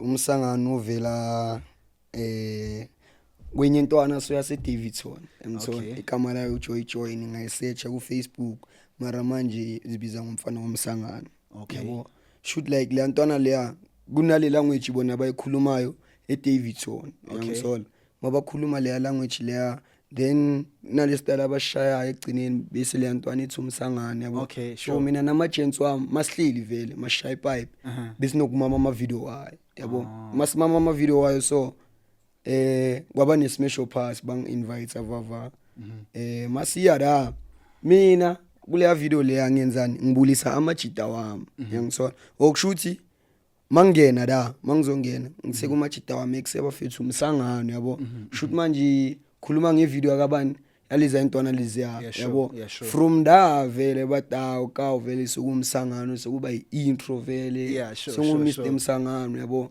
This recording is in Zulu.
Umsangano uvela kwenye intwana so yase Davidson, ngithola igama layo uJoy Joy, ngayisearcha ku Facebook, mara manje zibiza ngomfana womsangano. Yabo, shoot, like le ntwana leya kunale language bona abayikhulumayo eDavidson. Uyangithola, mabakhuluma leya language leya, then nale style abashayayo ekugcineni, bese leya ntwana ithi umsangano, yabo. So mina nama-gents wami masihleli vele masishaya ipipe, besinokumama ama-video wayo, yabo. Masimama ama-video wayo, so kwaba ne-smash or pass, bangi-invite avava. Masiya la mina kuleya video leya, ngenzani? Ngibulisa amajita wami, yangithola? Okusho ukuthi mangena la, mangizongena ngise kumajita wami ekusebafethu umsangano, yabo. Shoot, manje khuluma ngevideo yakabani, yaliza intwana leziya. Yabo. From da vele batawu kawu vele sokumsangano, sokuba i-intro vele. Songu Mr Msangano, yabo.